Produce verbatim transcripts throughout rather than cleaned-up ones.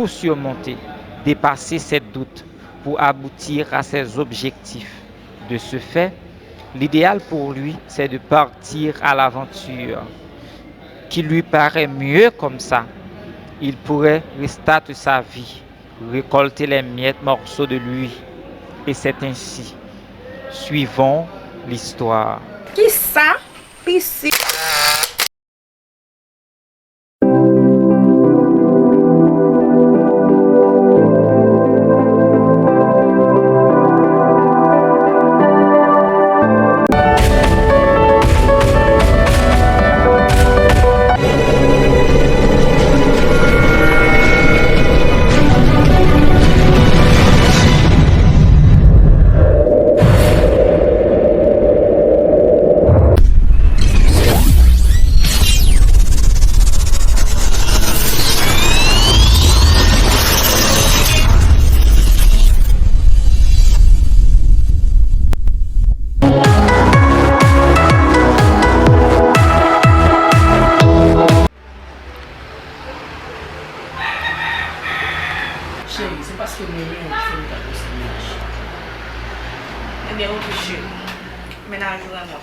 Pour surmonter, dépasser ses doutes, pour aboutir à ses objectifs. De ce fait, l'idéal pour lui, c'est de partir à l'aventure, qui lui paraît mieux comme ça. Il pourrait restâtre sa vie, récolter les miettes morceaux de lui, et c'est ainsi. Suivons l'histoire. Kisa? Pisi. Cheri, se paske m renmen w ki fè m ta poste mennaj. Ebyen, oke, cheri. Mennaj ou renmen w.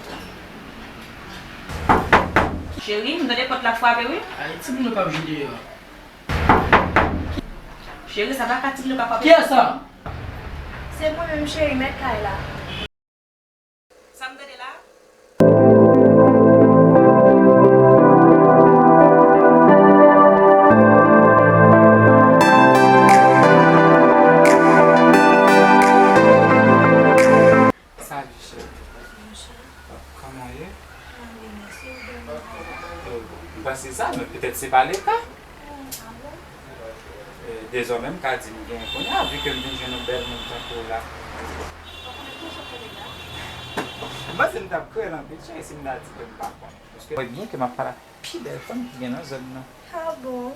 Cheri, m tande pòt la frape, wi. Ay, timoun yo k ap jwe deyò. Cheri, sa pa ka timoun yo k ap frape. Kiyès sa? Se mwen menm, cheri, mèt kay la. Sa m tande la? Salut cheri. Kòman w ye? M panse sa, men petèt se pa leta. Dezòmè m ka di m gen kounye a, vi ke m vin jwenn yon bèl moun tankou w la. M panse m t ap kreye l anpil cheri si m ta di ke m pa konn. Paske m wè byen ke m ap pale ak pi bèl fanm ki gen nan zòn nan. Ah bon?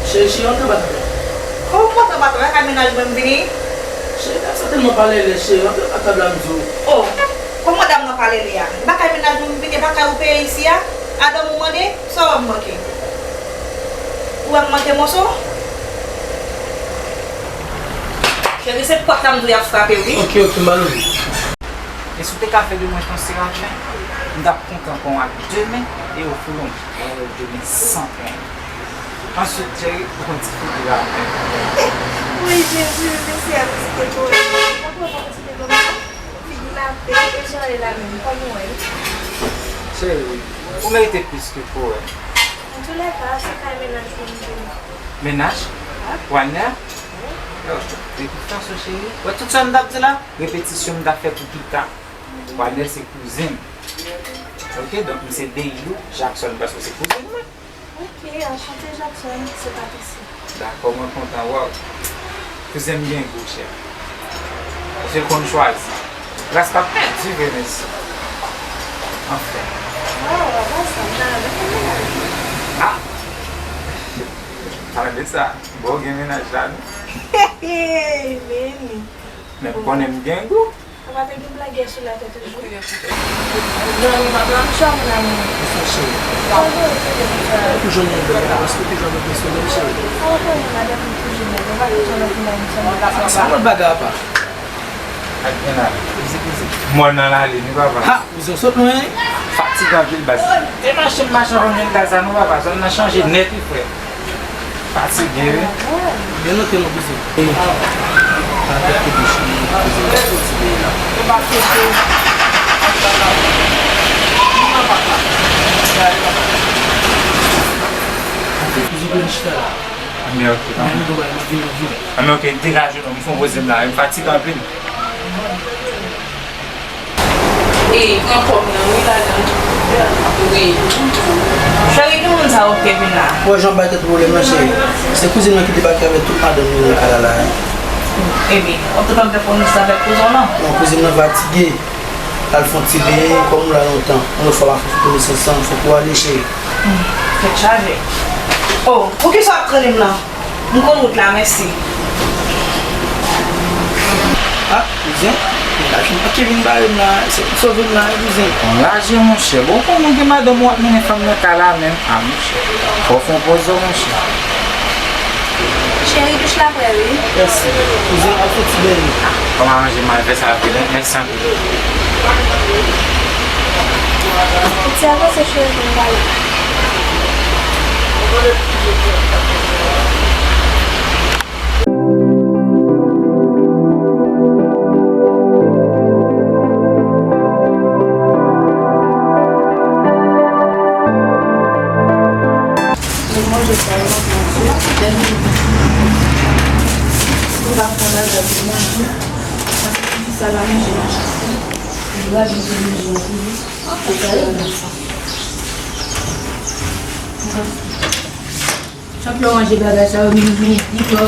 Cheri, cheri, antre pa tande. Kòman m antre pa tande? Lakay mennaj mwen m vini. Cheri, gad sa tèlman pale lè cheri, antre pa tande la m di w. Oh, kòman dam nan pale lè a? Lakay mennaj mwen m vini, e pa kay ou peye isi a? Adan ou mande, sa w wè m manke? Ou wè m manke moso? Cheri, se pòt la m di w y ap frape wi. Oke, oke, m al ouvri. E si w te ka fè de mwen yon sirajmen, m t ap kontan pran w ak de men e ofri w yon bèl de men san plenn. Answit, cheri, ou konn ti figi la. Woy Jezi, mesye a vizite kò l. Ou pa wè figi l la bèl, e jan l ye la menm, kòman w wè l? Cheri, ou merite plis ke pou wè. Antoulèka, se kay mennaj mwen m vini. Mennaj? Walner? Yo, fè konfyans wi cheri. Wè tout sa m t ap di la, repetisyon m t ap fè pou pita. Walner se kouzen m. Oke, donk m se Deilou Jackson paske w se kouzen mwen. Oke, anchante Jackson, se Patricia. Dakò, mwen kontan wè w. Kouzen m gen gou, chè. Paske l konn chwazi. Ras pa pèdi vre, mesye. Anfen. Waw, apa sa, m ta renmen fè mennaj. Ah! Pale de sa. Bon, w gen mennaj la, non? Hey, Meni. Men m konnen m gen gou. Ou pa te gen blag yè sou la tèt ou jou? Jan ou pa blan, jan ou nan moun. Sa cheri. Ou toujou nan bèl la, paske ou toujou ap enpresyone m, cheri. Sa w konnen madanm ou toujou bèl, ou pa toujou nan moun nan moun. Sa lòt bagay apa. Ak gen la. Mòn nan lale, nou papa. Ha! Ou se sot mwen. Fatige anpil baz. Te mache m mache anvan gen gaz la, nou papa. Zòn nan chanje nèt, wi frè. Fatige wi. Byen note non kouzen. E pa tèt ke bouch li kouzen pa soti de la. Anfen kouzen pou nou chita la. Anben oke. Anben oke, degaje non, m fon poze m la, m fatige anpil. Ey, pran kòm nan wi ladan. Wi. Cheri, ki moun sa w ap fè vin la? Ou wè jan w bay tèt ou pwoblèm nan cheri. Se kouzin mwen ki debake avèk tout madanm li nan kay la la. Ebyen, w ap tou fè m fè konesans avèk kouzin w lan? Non, kouzin mwen fatige. L al fè yon ti benyen, kòm nou la lontan. Yon lòt fwa m ap fè konesans ansanm, fòk ou ale cheri. Tèt chaje. Oh, poukisa w ap trennen m lan? M konn wout la, mèsi. Ah, kouzen, mennaj mwen ki vin bare m la, se pou sove m la, wi, kouzen. Anraje, monchè. Bon, kòman gen madanm ou ap mennen fanm nan kay la menm? Ah, monchè. Fò w fè yon poze w, monchè. L ap prè, wi. Mèsi. Kouzen, ap soti bèl. Kòman ranje m al fè sa vre, mèsi anpil. Ti avanse cheri pou m pale. Chak lè w ranje bagay sa yo, vin vin pi fò,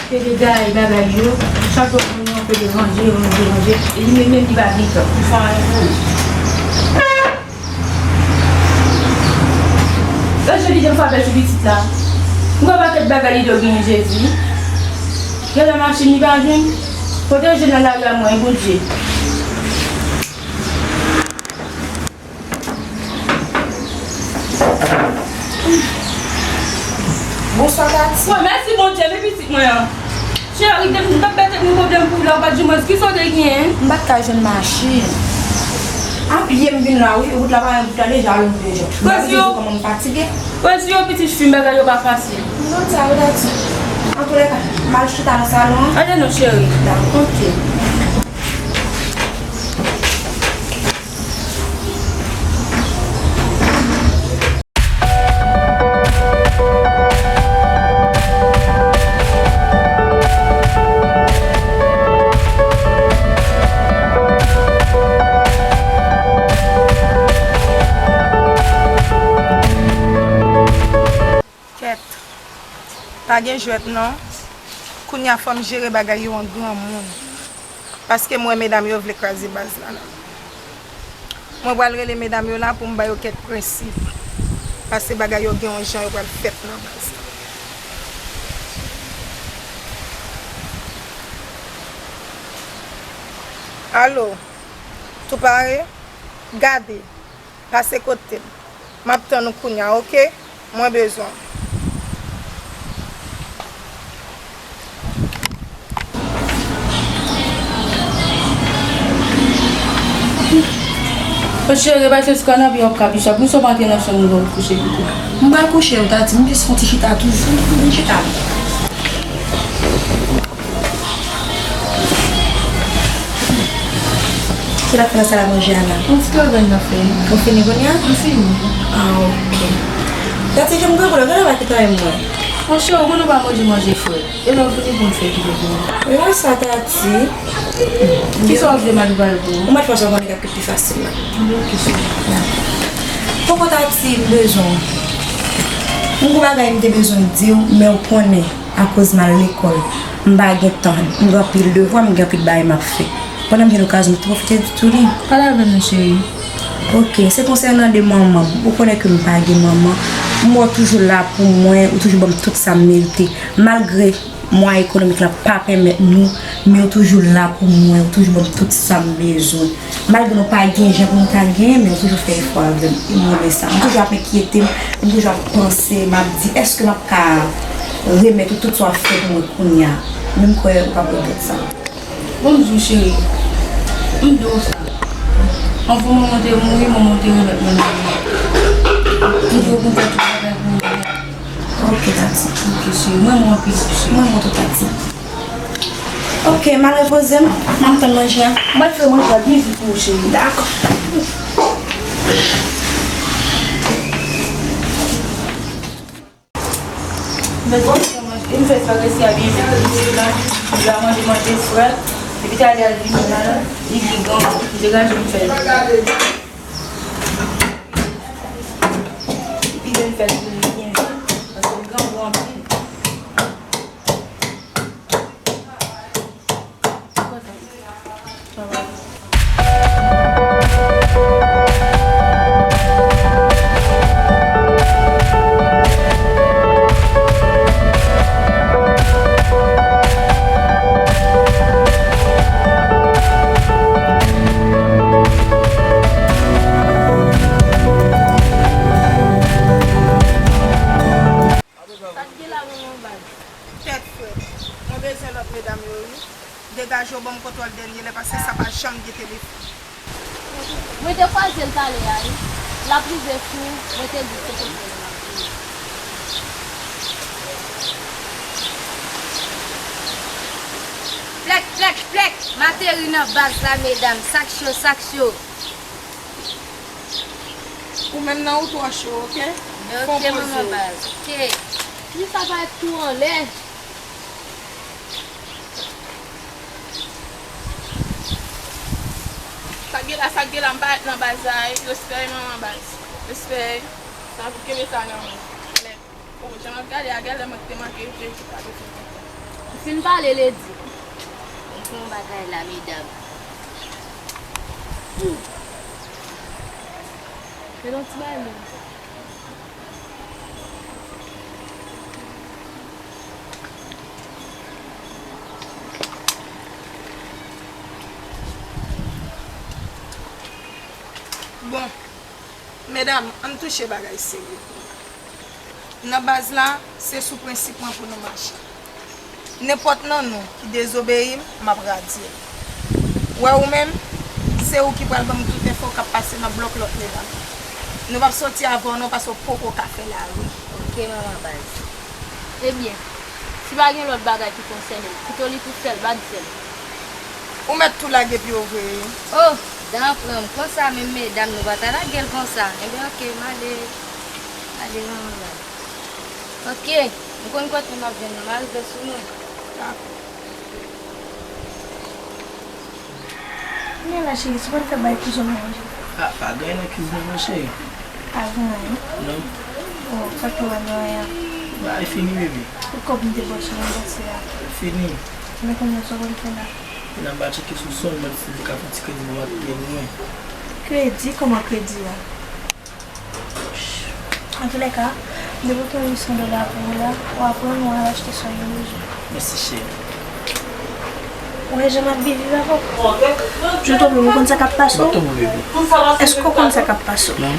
pede gaye bagay yo. Chak lè w ranje, pede ranje, ranje, ranje. E li menm, menm li pa gen tan. Li fè anyen pou ou. Èske li janm fè apèl sou pitit la? M wè pakèt bagay li dwe genyen, Jezi. Genlè machin li pa jwenn. Kote yo jwenn nan lari a mwen, Bondye? Bonswa, Tati. Wi, mèsi Bondye, men pitit mwen an. Cheri, te m t ap bèt ak yon pwoblèm pou w la, ou pa t di mwen kisa w te genyen. M pa t ka jwenn machin. A pye m vin la, wi. Wout la pa yon wout la deja, alò m deja. Presi yo. Kòman m fatige. Presi yo, pitit fi m, bagay yo pa fasil. M konn sa, wi, Tati. Antoulèka, m al chita nan salon an. Ale non, cheri. Dakò. Ok. Kèt. Pa gen jwèt non. Kounye a fò m jere bagay yo an granmoun. Paske m wè medam yo vle kraze baz la la. Mwen pral rele medam yo la pou m ba yo kèk prensip. Paske bagay yo gen yon jan yo pral fèt nan baz la. Alo, tou pare? Gade. Pase kote m. M ap tann ou kounye a, oke? Mwen bezwen w. Cheri, pase sou kanape w ap kapichap. Poukisa w pa antre nan chanm ou kouche pito? M pa kouche, Tati. M jis fè yon ti chita toujou. M vin chita. Ki l ap fè nan sal a manje a la? Yon ti travay n ap fè. Ou fini kounye a? M fini. Ah, ok. Tati, jan m tankou la, gade pa ki travay m wè. Monchè, ou konnen w pa manje manje frèt. E lè w fini pou m fè ki pou ou? Lè sa, Tati. Kisa w ap di m al pale pou ou? Ou mèt fè sa w konnen k ap pi fasil la. Ok, cheri. Poko, Tati, m bezwen w. M gon bagay m te bezwen di w, men w konnen. Akoz m al lekòl, m pa gen tan, m gen anpil devwa, m gen anpil bagay m ap fè. Pandan m gen lokazyon, m pwofite di tou li. Pale avè m non, cheri. Ok, se konsènan de manman m. Ou konnen ke m pa gen manman. M wè w toujou la pou mwen, ou toujou ban m tout sa m merite. Malgre mwayen ekonomik la pa pèmèt nou, men w toujou la pou mwen, ou toujou ban m tout sa m bezwen. Malgre nou pa gen jan pou nou ta genyen, men nou toujou fè efò avè m. E m renmen sa. M toujou ap enkyete m, m toujou ap panse, m ap di, èske m ap ka remèt ou tout sa w ap fè pou mwen kounye a? Men m kwè ou p ap regrèt sa. Bonjou, cheri. M di w sa. Anvan manman te mouri, manman te remèt mwen nan men w. M di w pou m fè tout bagay pou ou. Ok, Tati. Ok, cheri. Mwen, mwen anpil, cheri. Mwen, mwen tou, Tati. Ok, m al repoze m. M ap tann manje a. Mwen fè manje a byen vit pou ou, cheri. Dakò. M fè espageti a byen vit pou ou, la. Ou la manje, manje frèt. Epi talè a l vini la, li vin gran. Degaje m fè l. Epi vin fè l byen vit, paske l grangou anpil. Kèt, frè. Mwen bezwen lòt medam yo, wi. Degaje w ban m kontwòl dènye lè, paske sa pa janm gen telefòn. Mwen te kwaze l talè a, wi. L ap rive sou, mwen te di se kote l ap rive. Plèk, plèk, plèk! M ateri nan baz la, medam. Sa k cho, sa k cho. Ou menm nan ou twò cho, oke? Fè yon poze w. Oke, manman baz, oke. Li sa parèt tou anlè. Sa k gen la, sa k gen la, m parèt nan baz la, wi. Respè, manman baz. Respè. Sa pou kenbe sa nan men. Oh, jan m ap gade a, genlè mwen te manke veye, se pa bezwen konsa. Fin pale, Lady. M fè yon bagay la, medam. Hmm. Fè yon ti bagay menm. Bon, medam, ann touche bagay serye. Nan baz la, se sou prensip mwen pou nou mache. Nenpòt nan nou ki dezobeyi m, m ap radye l. Ou wè ou menm, se ou ki pral ban m tout enfo k ap pase nan blòk lòt medam. Nou p ap soti avè w non, paske w poko ka fè lari. Oke, manman baz. Ebyen, si pa gen lòt bagay ki konsène l, kite w li pou sèl, pa di sèl. Ou mèt tou lage pye w vre wi. Oh, dan pran m konsa menm medam, nou pa ta lage l konsa. Ebyen oke, m ale, m ale manman baz. Oke, m konn kote m ap jwenn nou, m a rive sou nou. Dakò. Men la cheri, si w pa t fè bay kouzen w manje. Ah, pa gen anyen nan kizin nan non cheri. Pa gen anyen? Non. Oh, sa k fè w pa gen anyen? Bagay fini bebe. Pou kòb m te ba w sou nan pase a. Fini. Men kounye a sa w konn fè la? N ap ba tcheke sou son, mwen si li ka fè ti kredi pou m ap peye mwen. Kredi? Kòman kredi a? Antoulèka, m te pote yon uit san dola pou ou la, w a pran l, w al achte sa w gen bezwen. Mèsi cheri. Ou wè jan m ap byen viv avè w? Je t'en prie, ou konn sa k ap pase w? Èske w konn sa k ap pase w? Non.